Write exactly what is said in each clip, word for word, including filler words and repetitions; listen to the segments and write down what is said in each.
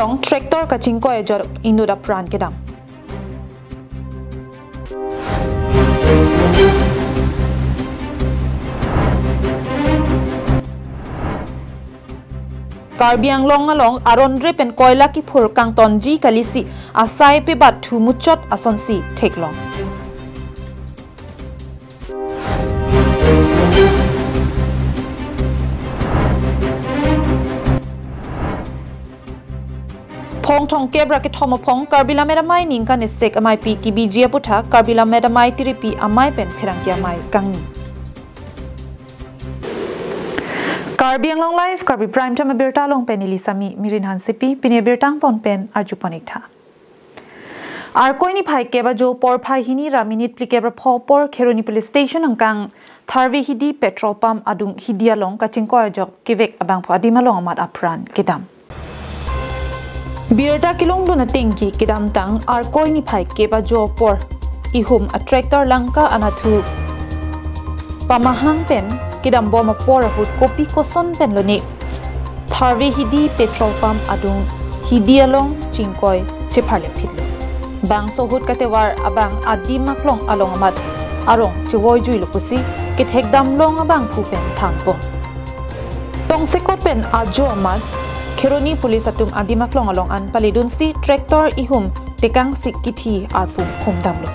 Tractor kachingkoi ajok inut apran kedam. Karbi Anglong along aron re pen koila kiphur kangtonji kalisi asai pebat thu muchot asonsi theklong. Phong thomkep ra kethom aphong Karbi Lammet Amei ningkan esek ameipi kebiji aputhak Karbi Lammet Amei tiripi amei pen pherangke amei kangni. Karbi Anglong Live, Karbi Prime Time abirta along pen neli Sami Mirin Hansepi, pini abirta angton pen arjupon ik tha. Arkoi niphai kep ajo porphai hini ra minute phlikep ra pho apor Kheroni Police Station angkang Tharve Hidi petrol pump adung hidi along kachingkoi ajok kevek abangphu adim along amat apran kedam. Birta kelongdun atengke kedamtang Arkoi niphai kep ajo apor ihum a tractor langka anatthu pamahang pen kedambom apor ahut kopi koson pen lone Tharve Hidi petrol pump adung hidi along chingkoi chepharlepphitlo. Bangso ahut katovar abang adim aklong along amat arong chevoijuilo pusi kethekdam long abangphu pen thanpon. Tongsekot pen ajo amat Kheroni Police atum adim aklong along an paledunsi tractor ihum tekangsik kithi arpum humdamlo.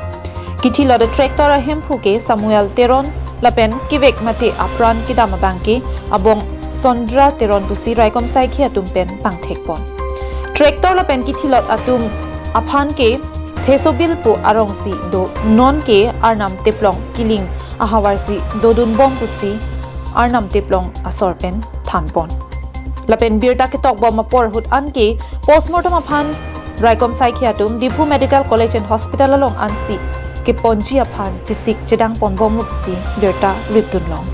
Kithilot a tractor ahemphu ke Samuel Teron lapen kevek mate apran kedam abang ke abong Sondra Teron pusi raikom saikhi atum pen pangthekpon. Tractor lapen kithilot atum aphan ke Thesobil pu arongsi do, non ke Arnam Teplong kiling ahavarsi dodunbom pusi Arnam Teplong asor pen thanpon. Lapen birta ketokbom apor ahut anke postmortem aphan raikom saikhi atum Diphu Medical College and Hospital along ansi keponji aphan chesik chedangponbomlo pusi birta ripdunlong.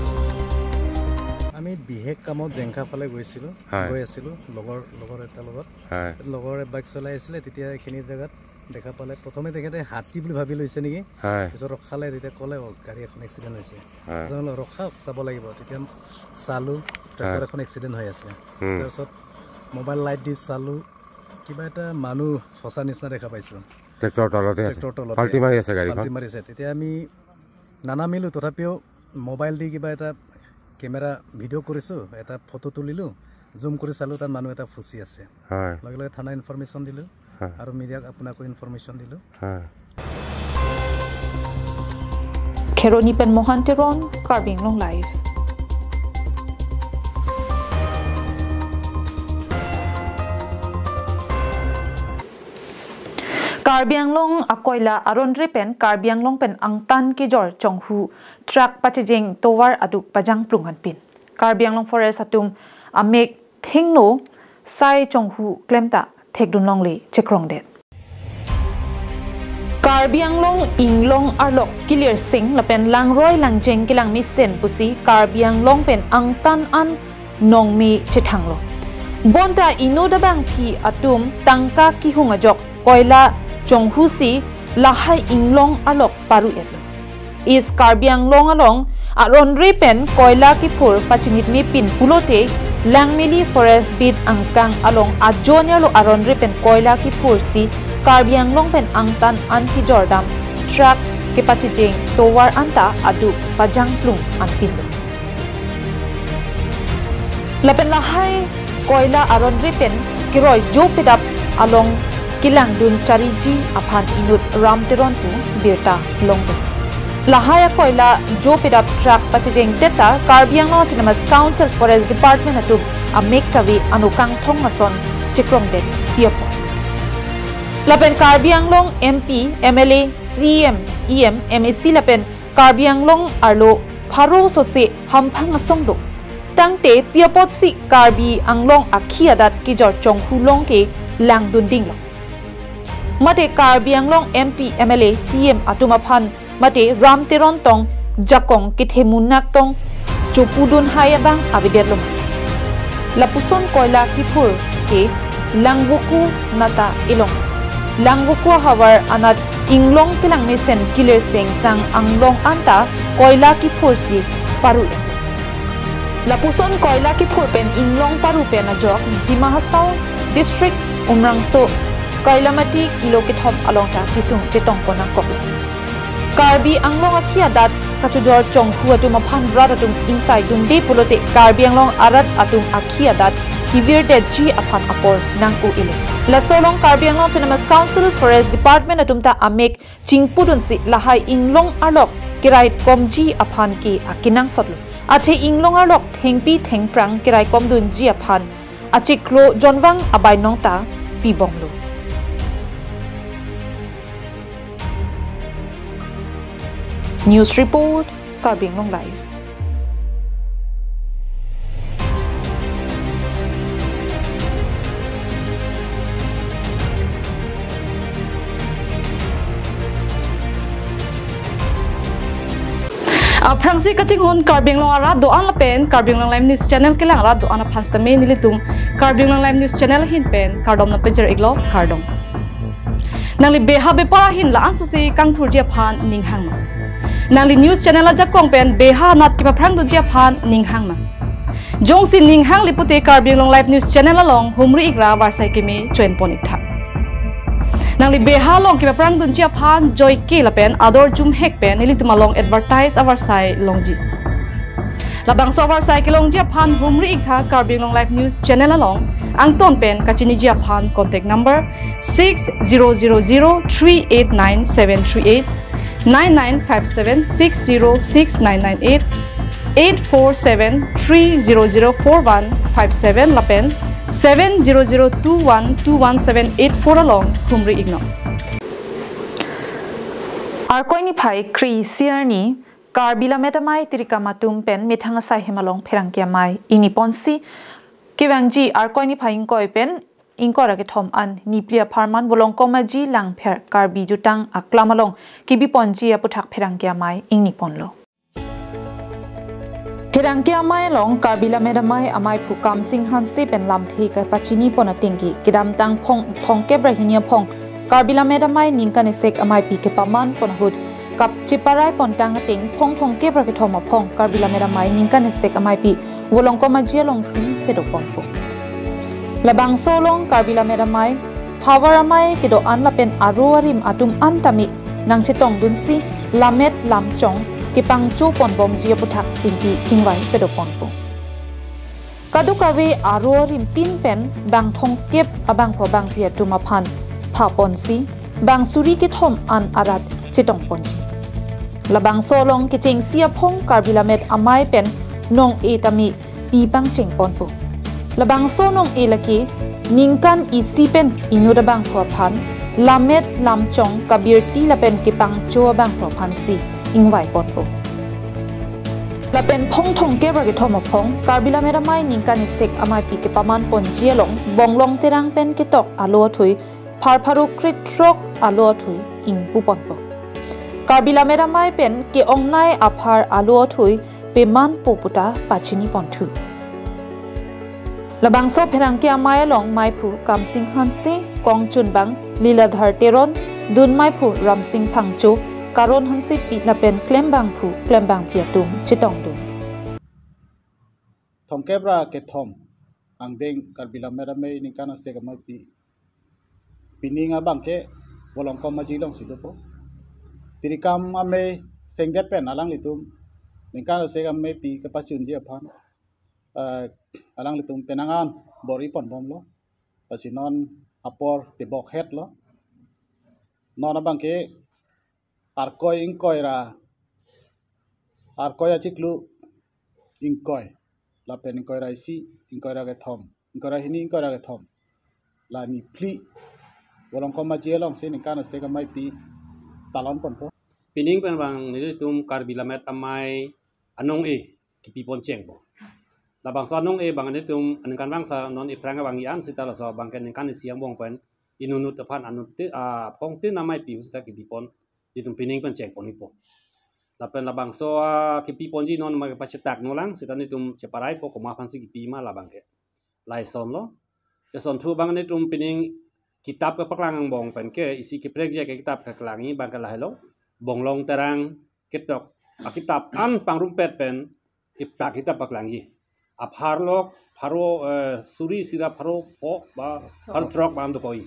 আমি বিশেষ কামত জেংখা ফালে গৈছিলোঁ। হয়। গৈ আছিলোঁ লগৰ, লগৰ এটাৰ লগত। হয়। লগৰে বাইক চলাই আছিলে, তেতিয়া এইখিনি জেগাত দেখা পালে। প্ৰথমে তেখেতে হাতী বুলি ভাবি লৈছে নেকি? হয়। পিছত ৰখালে, তেতিয়া ক'লে, "অ, গাড়ী এখন এক্সিডেণ্ট হৈছে।" হয়। পিছত ক'লে, "ৰখাওক, চাব লাগিব।" তেতিয়া চালোঁ, ট্ৰেক্টৰ হয়। এখন এক্সিডেণ্ট হৈ আছে। হুম। তাৰপিছত মোবাইল লাইট দি চালোঁ, কিবা এটা মানুহ ফচা নিচিনা দেখা পাইছোঁ। ট্ৰেক্টৰৰ তলতে আছে। ট্ৰেক্টৰৰ তলতে। পাল্টি মাৰি আছে গাড়ীখন। পাল্টি মাৰিছে। তেতিয়া আমি নানামিলোঁ, তথাপিও মোবাইল দি কিবা এটা কেমেৰা ভিডিঅ' কৰিছোঁ, এটা ফটো তুলিলোঁ, জুম কৰি চালোঁ, তাত মানুহ এটা ফচি আছে। হয়। লগে লগে থানা ইনফৰমেশ্যন দিলোঁ হয়। আৰু মিডিয়াক আপোনাকো ইনফৰমেশ্যন দিলোঁ। হয়। Kheroni pen Mohan Teron, Karbi Anglong Live. Karbi Anglong akoila aron re pen Karbi Anglong pen angtan kejor chonghu truck pachejeng tovar aduk pajangplung anpin. Karbi Anglong Forest atum amek thengno sai chonghu klemta thekdunlongle chekrongdet. Karbi Anglong inglong arlok kilirseng lapen langroi langjeng kelang mesen pusi Karbi Anglong pen angtan an nongme chethanglo. Bonta inut abangpi atum tangka kihung ajok koila chonghusi lahai inglong arlok paru-etlo. East Karbi Anglong along aron re pen koila kiphur pachimit mepin pulote Langmili Forest Beat angkang along ajonerlo aron re pen koila kiphursi Karbi Anglong pen angtan an kejordam truck kepachejeng tovar anta aduk pajangplung anpinlo. Lapen lahai koila aron re pen keroi jo pedap along kelangdun chariji aphan inut Ram Teron pu birta longdun. Lahai akoila jo pedap truck pachejeng teta Karbi Anglong Autonomous Council Forest Department atum amek kave ano kangthong ason chekrongdet piapot. Lapen Karbi Anglong M P, M L A, C M, E M, M A C lapen Karbi Anglong arlo pharo sose hamphang asong do. Tangte piapotsi Karbi Anglong akhi adat kejor chonghu longke langdun dinglo. Mate Karbi Anglong M P, M L A, C M atum aphan mate Ram Teron tong jakong kethe munak tong chopudun hai abang avedetlo. Lapuson koila kiphur ke Langvoku nata elong. Langvoku ahavar anat inglong kelang mesen kilirseng sang anglong anta koila kiphursi paru-et. Lapuson koila kiphur pen inglong paru pen ajok Dima Hasao District Umrangso Kailamati kilo kethom along ta kesung chetong pon nangkok. Karbi Anglong akhi adat kachojor chonghu atum aphan rat atum ingsai dunde pulote Karbi Anglong arat atum akhi adat kevirdetji aphan apor nang-o-ele. Laso along Karbi Anglong Autonomous Council Forest Department atum ta amek chingpudunsi lahai inglong arlok kerai komji aphan ke akenangsotlo. Athe inglong arlok thengpi thengphrang kerai komdunji aphan achiklo jonvang abainong ta pibomlo. News report, Karbi Anglong Live. Aphrangsi kachinghon Karbi Anglong arat do-an lapen Karbi Anglong Live News Channel kelang arat do-an aphan sitame nelitum Karbi Anglong Live News Channel ahin pen kardom nangpajir-iklo, kardom. Nangli beha bepar ahin la-an sosi kangthurji aphan ning hangma? Nangli news channel ajakong pen beha anat kepaphrangdunji aphan ning hangma? Jongsi ning hangli pute Karbi Anglong Live News Channel along humri-ikra avarsai keme choen pon-iktha. Nangli beha along kepaphrangdunji aphan joike lapen ador jumhek pen nelitum along advertise avarsai longji. Labangso avarsai kelongji aphan humri-iktha Karbi Anglong Live News Channel along, angton pen kachiniji aphan contact number six zero zero zero three eight nine seven three eight, nine nine five seven six zero six nine nine eight, eight four seven three zero zero four one five seven lapen seven zero zero two one two one seven eight four along humri-iknon. Arkoi niphai kre-isi arni Karbi Lammet Amei tirikam atum pen methang asai hem along pherangke amei ingni ponsi kevangji Arkoi niphai ingkoi pen ingkoi ra kethom an niphli apharman Volongkom Aji Langpher Karbi Jutang Aklam along kebi ponji aputhak pherangke amei ingni ponlo. Pherangke amei along Karbi Lammet Amei ameiphu Kamsing Hanse pen lamthe kapachini pon atengke kedamtang phong thomkep ra hini aphong Karbi Lammet Amei ningkan esek ameipi kepaman pon ahut kap cheparai pontang ateng phong thomkep ra kethom aphong Karbi Lammet Amei ningkan esek ameipi Volongkom Aji alongsi pedo ponpo. Labangso along Karbi Lammet Amei, havar amei kedo-an lapen aro arim atum an tame nangchetongdunsi lammet lamchong kepangcho ponbomji aputhak chingki chingvai pedo ponpo. Kadokave aro arim tin pen bang thomkep abangphu abangpi atum aphan pha ponsi bang suri kethom an arat chetong ponji. Labangso along kechengsi aphong Karbi Lammet Amei pen nong-e tame pi pangcheng ponpo. Labangso nong-e lake ningkan isi pen inut abangphu aphan lammet lamchong kabirti lapen kepangcho abangphu aphansi ingvai ponpo. Lapen phong thomkep ra kethom aphong Karbi Lammet Amei ningkan esek ameipi kepaman ponji along Bonglong Terang pen ketok alo athui phar pharo krethrok alo athui ingpu ponpo. Karbi Lammet Amei pen ke-ongnei aphar alo athui pemanpo puta pachini ponthu. Labangso pherangke amei along meiphu Kamsing Hanse, kongchunbang Liladhar Teron, dunmeiphu Ramsing Phangcho, Karon Hansepi lapen klembangphu klembangpi atum chetongdun. Thomkep ra kethom angdeng Karbi Lammet Amei ningkan esek ameipi pining abangke Volongkom Aji alongsi dopo. Tirikam amei sengdet pen alanglitum ningkan esek ameipi kepachunji aphan, eh, alanglitum penang an bor-i ponbomlo. Lasi non apor tebok hetlo. Non abangke Arkoi ingkoi ra, Arkoi achiklo ingkoi, lapen ingkoi ra isi, ingkoi ra kethom, ingkoi ra hini, ingkoi ra kethom, la niphli Volongkom Aji alongsi ningkan esek ameipi talon ponpo. Pining pen bang nelitum Karbi Lammet Amei anong-e kepi pon chengpo. Labangso anong-e bang nelitum aningkanvang sa non iphrang abang i-an sita laso abangke ningkan isi angbong pen inutnut aphan anut te, ah, phong tin ameipi sita kepi pon nelitum pining pen chengpon-ikpo. Lapen labangso, ah, kepi ponji non ma kepachetak nolang sita nelitum cheparaipo komat aphansi kepi ma labangke. Lason lo. Lason thu abang nelitum pining kitap kepaklang angbong pen ke isi keprekjek ke kitap keklangji abangke lahelo. Bonglong Terang ketok akitap an pangrumpet pen ipta kitap paklangji. apharlok pharo, eh, suri sira pharo pho ba pharo throk ba an dokok-i.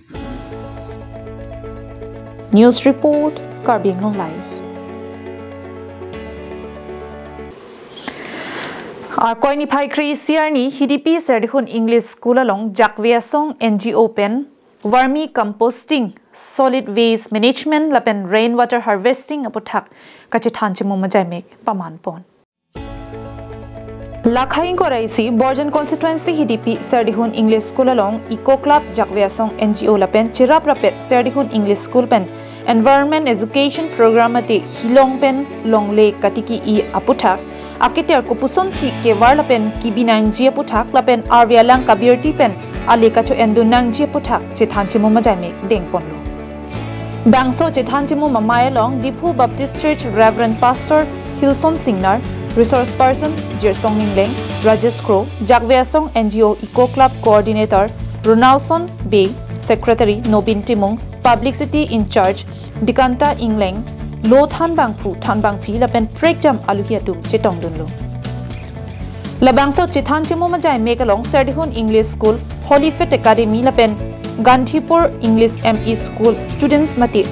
News report, Karbi Anglong Live. Arkoi niphai kre-isi arni Hidipi Serdihun English School along Jakve Asong N G O pen vermi composting, solid waste management lapen rain water harvesting aputhak kachethan chimum ajaimek paman pon. Lakhai ingkoi ra isi Borjan constituency Hidipi Serdihun English School along Eco Club, Jakve Asong N G O lapen cherap rapet Serdihun English School pen Environment Education Program mate hilong pen longle katiki-i aputhak, aketer kopusonsi kevar lapen kebi nangji aputhak lapen arve alang kabirti pen ale kacho-endun nangji aputhak chethan chimum ajaimek dengponlo. Bangso chethan chimum amei along Diphu Baptist Church Reverend Pastor Hilson Singnar, Resource Person Jirsong Ingleng, Rajesh Kro, Jakve Asong N G O Eco Club Coordinator Ronaldson Bey, Secretary Nobin Timung, Publicity In Charge Dikanta Ingleng, Lo Thanbangphu Thanbangpi lapen prekjam aluhi atum chetongdunlo. Labangso chethan chimum ajaimek along Serdihun English School, Holy Faith Academy lapen Gandhipur English M E School students mate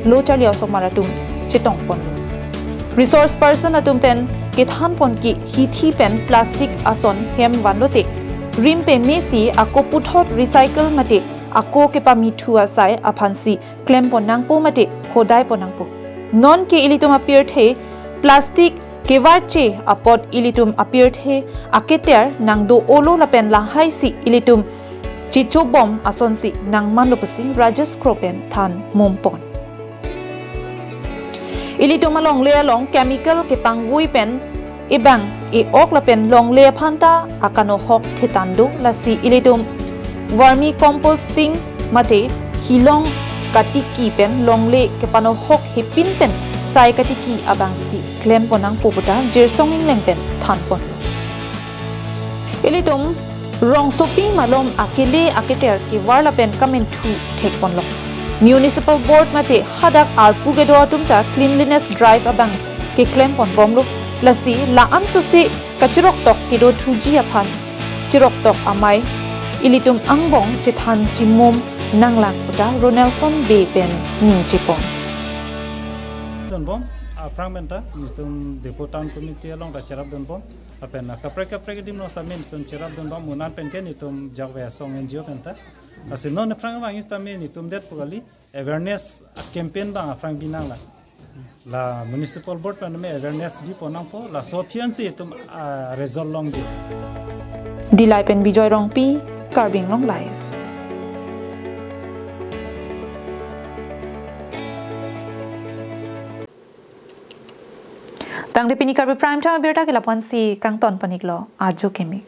lo charli osomar atum chetongponlo. Resource person atum pen kethanpon ke hithi pen plastic ason hem vanlote rim pemesi ako puthot recycle mate ako kepamithu asai aphansi klempon nangpo mate hodaipon nangpo. Nonke ilitum apirthe plastic kevarche apot ilitum apirthe aketer nangdo-olo lapen lahaisi ilitum chichobom asonsi nangmanlo pusi Rajesh Kro pen than mumpon. Ilitum alongle along chemical kepangvui pen ebang e-ok lapen longle aphanta akanohok thetan do, lasi ilitum vermi composting mate hilong katiki pen longle kepanohok hepin pen sai katiki abangsi klempon nangpo puta Jirsong Ingleng pen thanpon. Ilitum rongsopi malom akele aketer kevar lapen kamenthu thekponlo. Municipal Board mate hadak arpu kedo atum ta cleanliness drive abang keklempon bomlo. Lasi la-an sose kachiroktok kedo thuji aphan chiroktok amei ilitum angbong chethan chimum nanglang puta Ronaldson Bey pen ningje pon. Dunbom, aphrang penta, netum Diphu Town Committee along ta cherap dunbom, lapen kaprek kaprek adim along sitame netum cherap dunbom, mo-an pen ke netum Jakve Asong N G O penta. Lasi non aphrang abang sitame netum det pu kali, awareness campaign abang aphrang binanglang. La Municipal Board pen me awareness bipon nangpo, laso aphi ansi itum, ah, result longji. Dillai pen Bijoy Rongpi, Karbi Anglong Live. Tangte pini Karbi Prime Time abirta ke lapu-ansi kangton pon-iklo, ajo keme.